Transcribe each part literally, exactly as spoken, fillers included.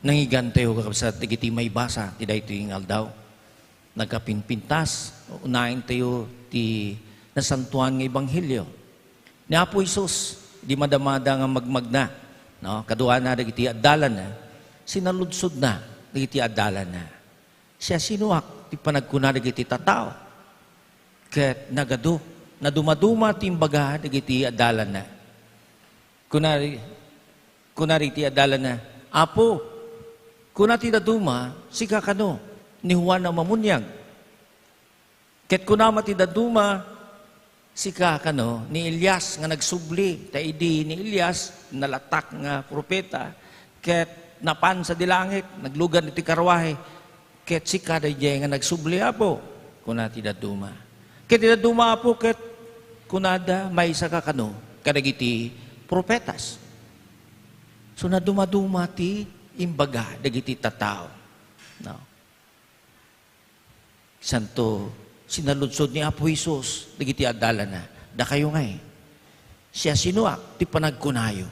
Nangigantayo, kakabsat, dagiti maibasa ti daytoy nga aldaw. Nagkapinpintas, unaentayo ti nasantoan nga ebanghelio. Ni Apo Jesus, idi madamada nga magmagna, no? Kaduana dagiti addalanna, sinaludsodna dagiti addalanna. Siasinoak ti panagkuna dagiti tattao? Ket nagadu, nadumaduma ti imbaga dagiti addalanna. Kuna, kuna dagiti addalanna, "Apo, kuna ti daduma, sika kano ni Juan a Mamuniag? Ket kuna met ti daduma, sika kano ni Elias nga nagsubli, ta idi ni Elias, nalatak nga propeta, ket napan sadi langit, naglugad iti karruahe, ket sika daydiay nga nagsubli, Apo," kuna ti daduma. Ket ti daduma, Apo, ket kunada, maysaka kano kadagiti profetas. So, nadumaduma ti imbaga dagiti tattao. No? Santo, sinaludsod ni Apo Jesus dagiti addalanna, "Dakayo ngay, siasinoak ti panagkunayo?"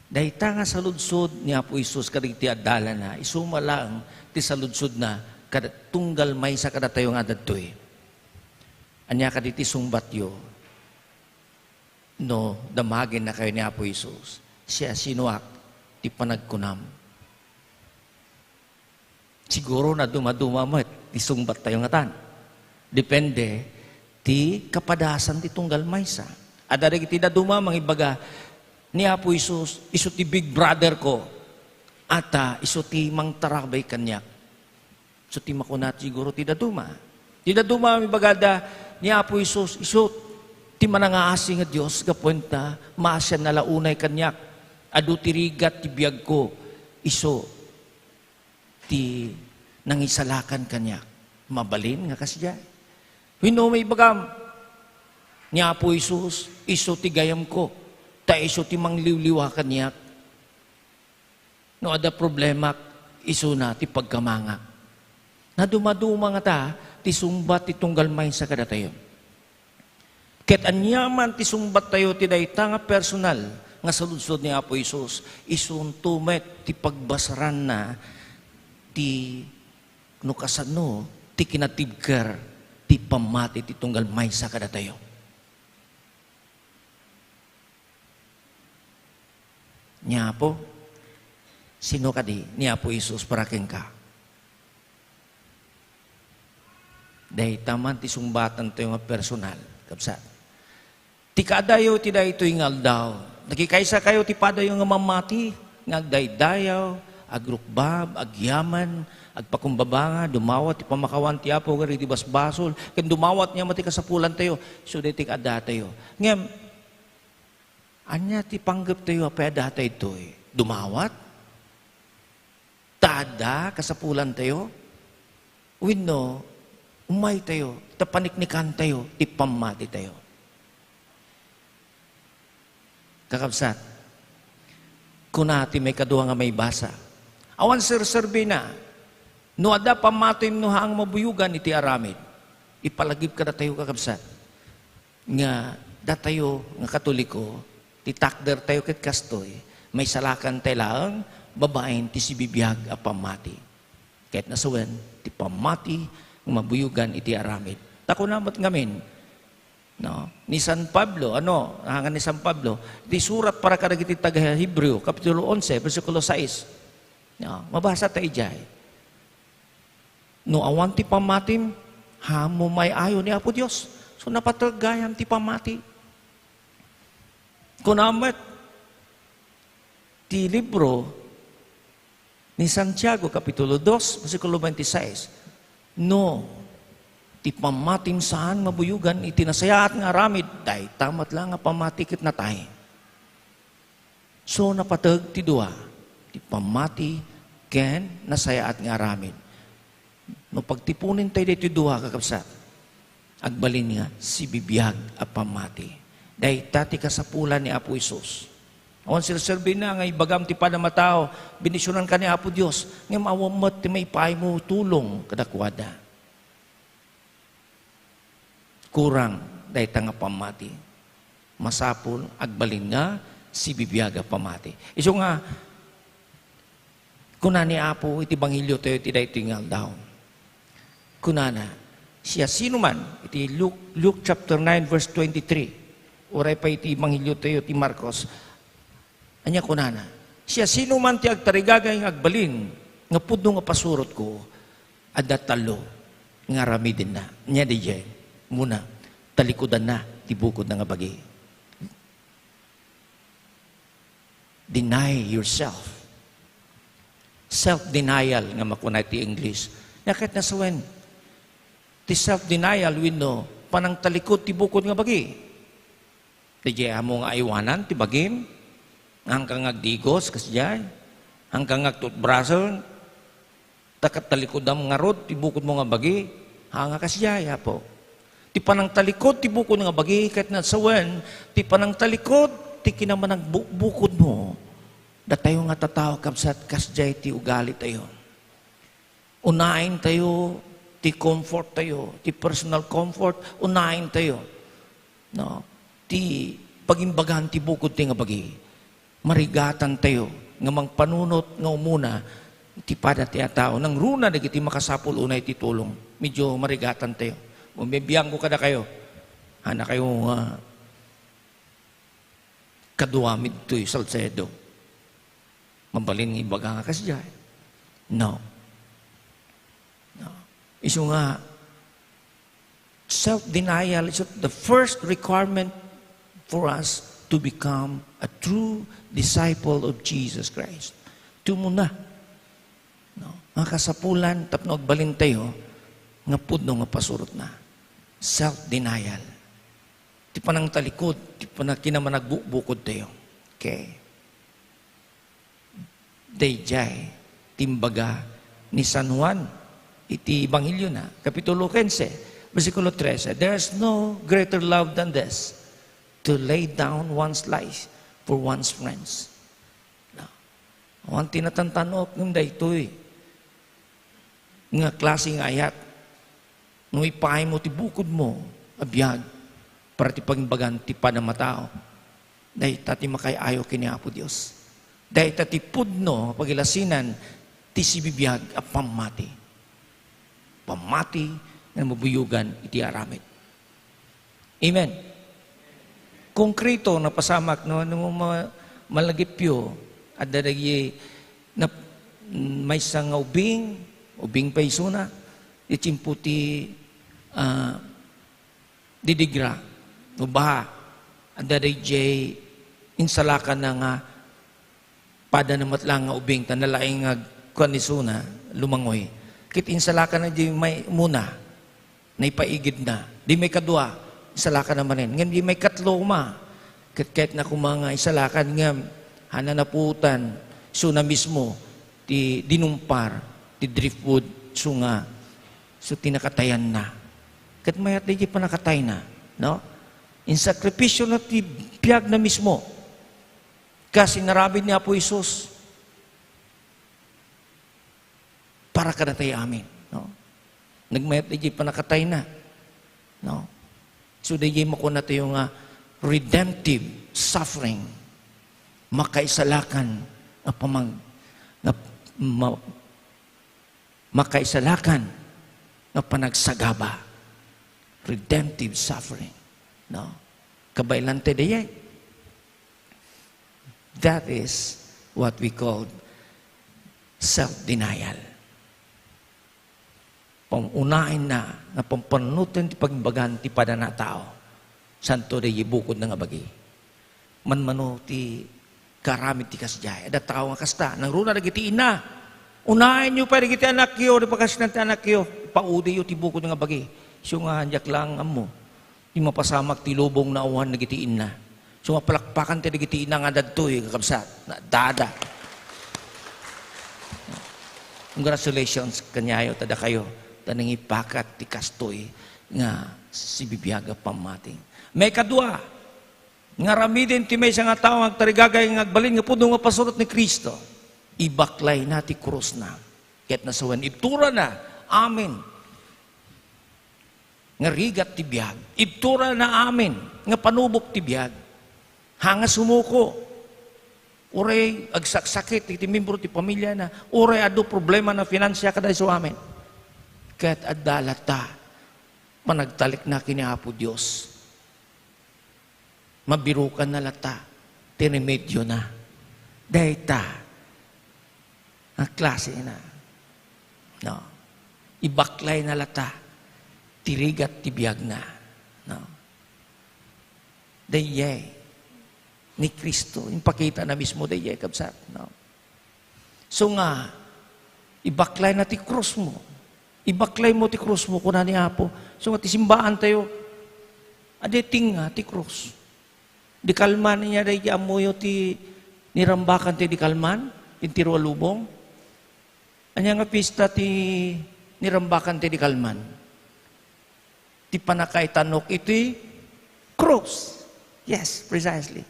Dayta nga saludsod ni Apo Jesus kadagiti addalanna, isu met laeng ti saludsodna kad-, tunggal maysa kadatayo nga adtoy. Ania kadi ti sungbatyo no damagennakayo ni Apo Jesus? "Siasinoak ti panagkunam?" Siguro nadumaduma met ti sungbattayo ngatan. Depende ti kapadasan ti tunggal maysa. Adda dagiti daduma mangibaga, "Ni Apo Jesus, isu ti big brother ko. Ata, isu ti mangtarabay kaniak." Isu ti makuna siguro ti daduma. Ti daduma, ibagada, "Ni Apo Jesus, isu ti manangaasi nga Dios, gapuenta, maasianna la unay kaniak. Adu ti rigat ti biagko, isu ti nangisalakan kaniak." Mabalin nga kasdiay. Wenno maibagam, "Ni Apo Jesus, isu ti gayamko, ta isu ti mangliwliwa kaniak. No adda problemak, isuna ti pagkamangak." Nadumaduma ngata ti sungbat ti tunggal maysa kadatayo. Ket aniaman ti sungbattayo ti dayta nga personal nga saludsod ni Apo Jesus, isunto met ti pagbasaranna ti, no kasano, ti kinatibker ti pammati ti tunggal maysa kadatayo. Ni Apo, sino kadi ni Apo Jesus para kenka? Dayta man ti sungbatantayo nga personal, kabsat. Ti kaadayo ti daytoy nga aldaw, nagkikaysakayo ti padayo nga mamati, nga agdaydayaw, agrukbab, agyaman, agpakumbaba nga, dumawat ti pamakawan ti Apo kadagiti basbasol, ken dumawat niya met ti kasapulantayo, isu daytoy kaadatayo. Ngem, ania ti panggeptayo apay a daytoy? Dumawat? Ta adda kasapulantayo? Wenno, umaytayo, ta paniknikantayo ti pammatitayo. Kakabsat, kuna ti maikadua nga maibasa, "Awan serserbina no adda pammatim no haan nga mabuyogan iti aramid." Ipalagip kadatayo, kakabsat, nga datayo nga Katoliko, ti takdertayo ket kastoy, maisalakantayo laeng babaen ti sibibiag a pammati. Ket nasawen ti pammati nga mabuyogan iti aramid. Ta kuna met ngamin, no, ni San Pablo, ano, ahangan ni San Pablo, ti surat para kadagiti taga-Hebreo, Kapitulo onse, bersikulo sais. No, mabasa ta idiay. No awan ti pammatim, haanmo maay-ayo ni Apo Dios. So, napateg gayam ti pammati. Kuna met ti libro ni Santiago, Kapitulo dos, bersikulo twenty-six, "No ti pammatim saan mabuyogan iti nasayaat nga aramid, dayta met la nga pammati ket natay." So, napateg ti dua, ti pammati ken nasayaat nga aramid. No pagtiponentayo daytoy dua, kakabsat, agbalin nga sibibiag a pammati. Dayta ti kasapulan ni Apo Jesus. Awan serserbina nga ibagam ti panamatao, "Bendisionanka ni Apo Dios," ngem awan met ti maipaaymo tulong kadakuada. Kurang dayta nga pammati. Masapul, agbalin nga sibibiag a pammati. Isu nga, Kuna ni Apo iti Ebanghelio tayo iti daytoy nga aldaw. Kunana, siasinoman, iti Luke, Luke chapter nine, verse twenty-three, uray pay iti Ebanghelio tayo ti Marcos. Ania kunana, siasinoman ti agtarigagay nga agbalin nga pudno nga pasurotko, adda tallo nga aramidenna. Ania daydiay? Muna, talikudanna ti bukodna nga bagi. Deny yourself. Self-denial nga makuna iti English. Nia ket nasawen, ti self-denial wenno panangtalikod ti bukod nga bagi. Daydiay ammo nga aywanan ti bagim, nga haanka nga agdigos, kasdiay, haanka nga agtutbrasel, ta ket talikudam ngarud ti bukodmo nga bagi, haan nga kasdiay, Apo. Ti panangtalikod ti bukod nga bagi, ket nasawen, ti panangtalikod ti kinamanagbukbukodmo. Datayo nga tattao, kabsat, kasdiay ti ugalitayo. Unaentayo ti comforttayo, ti personal comfort, unaentayo. No? Ti pagimbagan ti bukod ti nga bagi. Marigatantayo nga mangpanunot nga umuna iti pada ti a tao. Nangruna dagiti makasapul unay ti tulong. Medyo marigatantayo. Bumibiangko kadakayo. Hanakayo nga kaduami ditoy Salcedo. Mabalin nga ibaga nga kasdiay. No. No. Isu nga, self-denial is the first requirement for us to become a true disciple of Jesus Christ. Tumuna. No? Nga kasapulan tapno agbalintayo nga pudno nga pasurotna. Self-denial. Ti panangtalikod, ti panakinamanagbubukodtayo. Okay? Daydiay ti imbaga ni San Juan iti Ebanghelio na, Kapitulo quince, bersikulo trese, "There's no greater love than this, to lay down one's life for one's friends." Na, awan ti natantanok ngem daytoy nga klase nga ayat. No ipaaymo ti bukodmo a biag para ti pangimbagan ti padam a tao, dayta ti makaay-ayo ken ni Apo Dios. Dayta ti pudno a pagilasinan ti sibibiag a pammati. Pammati nga mabuyogan iti aramid. Amen. Konkreto, napasamak, no, no ma-, malagipyo, adda dagiti nap-, maysa nga ubing, ubing pay isuna, ti tiempo ti, ah, didigra, no, baha, adda daydiay insalakanna nga padana met laeng nga ubing, ta nalaing nga agkuan isuna, lumangoy. Ket insalakanna di may umuna, naipaigidna. Di may kadua, insalakanna manen. Ngem di may katlo koma, ket kayatna koma nga insalakan ngem, haan a napuotan, isuna mismo, ti dinumpar, ti driftwood, isu nga, isu ti nakatayanna. Ket mayat daydiay pannakatayna, no? Insakripisyo na ti biagna mismo. Kas inaramid ni Apo Jesus para kadatayo amin, no? Nagmayat daydiay pannakatayna, no? So, daydiay makunatayo nga redemptive suffering, makaisalakan nga pamag-, nga ma-, makaisalakan nga panagsagaba, redemptive suffering, no? Kabaelan ti daydiay. That is what we call self-denial. Pam-, unaenna nga pampannunoten ti pagimbagan ti padana a tao. Santo daydiay bukodna nga bagi. Manmano ti kaaramid ti kasdiay. Adda tao nga kasta, nangruna dagiti ina. Unaenyo pay dagiti anakyo, di pakasnan ti anakyo. Paudiyo ti bukod nga bagi. Isu nga, diak laeng ammo. Ti mapasamak ti lubong nga awan dagiti ina. Isu nga palakpakan ti dagiti ina nga adda ditoy, kakabsat. Nadada. Congratulations kaniayo, ta dakayo, ta nangipakat ti kastoy nga sibibiag a pammati. Maikadua, nga aramiden ti maysa nga tao nga agtarigagay nga agbalin nga pudno nga pasurot ni Cristo. Ibaklayna ti krusna. Ket nasawen, ibturana amin nga rigat ti biag. Ibturana amin nga panubok ti biag. Haan nga sumuko. Uray agsaksakit iti membro ti pamiliana, uray adu problema na finansia kada isu amin. Ket adda latta panagtalekna ken ni Apo Dios. Mabirukanna latta ti remediona. Dayta a klasena. No. Ibaklayna latta ti rigat ti biagna. No. Daydiay ni Cristo. Impakitana mismo daydiay, kabsat. No. So nga, ibaklayna ti krusmo. Ibaklaymo ti krusmo, kuna ni Apo. So nga, ti simbaantayo, adi tinga ti krus. Di kalman niya, daydi ammoyo ti nirambakan ti di kalman, ti tiro a lubong. Ania nga pista ti nirambakan ti di kalman? Ti pannakaitanok iti krus. Yes, precisely.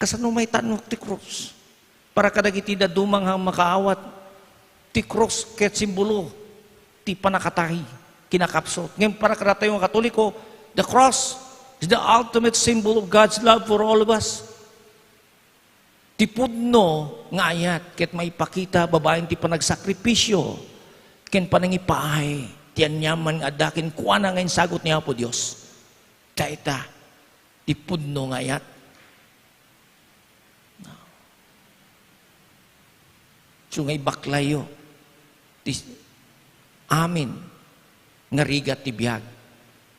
Kasano maitanok ti krus? Para kadagiti dadduma nga makaawat, ti krus ket simbolo ti pannakatay, kinakapsut. Ngem para kadatayo nga Katoliko, the cross is the ultimate symbol of God's love for all of us. Ti pudno nga ayat ket maipakita babaen ti panagsakripisio ken panangipaay ti aniaman nga adda kenkuana nga insagut ni Apo Dios. Dayta ti pudno nga ayat. So nga ibaklayyo ti amin nga rigat ti biag.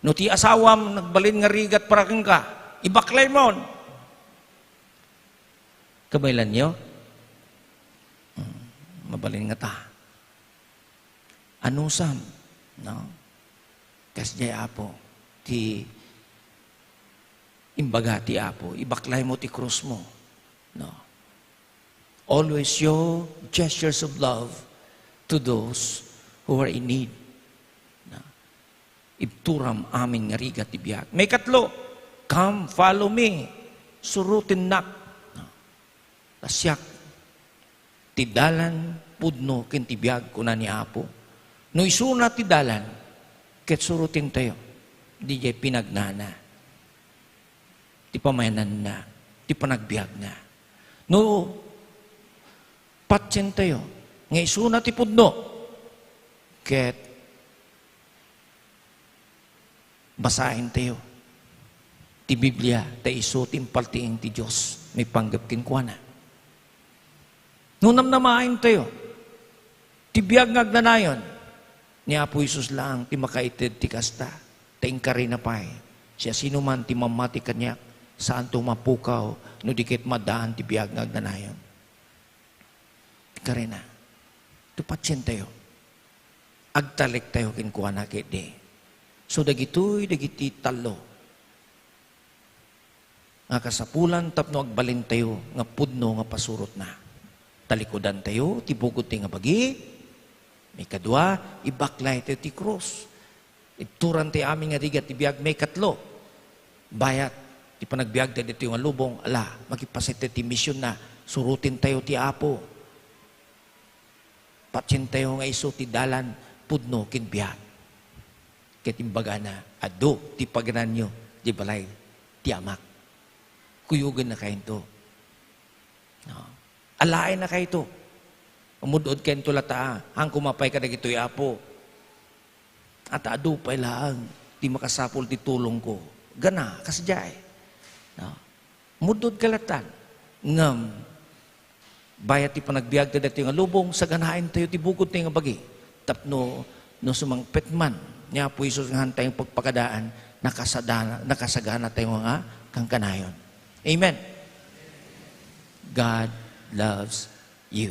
No ti asawam nagbalin nga rigat para kenka, ibaklaymon. Kabaelanyo? Hmm, mabalin ngata. Anusam, no? Kasdiay, Apo, ti imbaga ti Apo, ibaklaymo ti krusmo, no? Always show gestures of love to those who are in need. No? Ibturam amin nga rigat ti biag. Maikatlo, "Come, follow me." Surotennak. No? Ta siak ti dalan, pudno, ken ti biag, kuna ni Apo. No isuna ti dalan, ket surotentayo, diay pinagnana, ti pamayananna, ti panagbiagna. No patientayo nga isuna ti pudno, ket basaentayo ti Biblia, ta isu ti impaltiing ti Dios maipanggep kenkuana. No namnamaentayo ti biag nga agnanayon, ni Apo Jesus laeng ti makaited ti kasta, ta inkarina pay, "Siasinoman ti mamati kaniak, saanto mapukaw no di ket maaddaan ti biag nga agnanayon." Karina, ti patientayo. Agtalektayo kenkuana ketdi. So, dagitoy dagiti tallo nga kasapulan tapno agbalintayo nga pudno nga pasurotna. Talikudantayo ti bugod ti nga bagi. Maikadua, ibaklaytayo ti krus. Ibturan ti amin nga rigat ti biag. Maikatlo, bayat ti panagbiagta ditoy nga lubong, ala, makipasita ti mision na, suroten tayo ti Apo. Patien tayo nga isu ti dalan, pudno, ken biag. Ket imbagana, "Adu ti pagananyo di balay ti Amak." Kuyogenna kayto. No? Alaenna kayto. Umud-od kayto lata, "Haanko mapay kadagitoy, Apo. Ata adu pay laeng ti makasapul ti tulongko." Gana, kasdiay. No? Umud-od ka latan. Ngem, bayat ti panagbiag ta daytoy nga lubong, saganaentayo ti bugod tayo nga bagi. Tapno, no sumangpet man ni Apo Jesus nga haantayo pagpagadaan, nakasadana-, nakasagana tayo nga kankanayon. Amen. God loves you.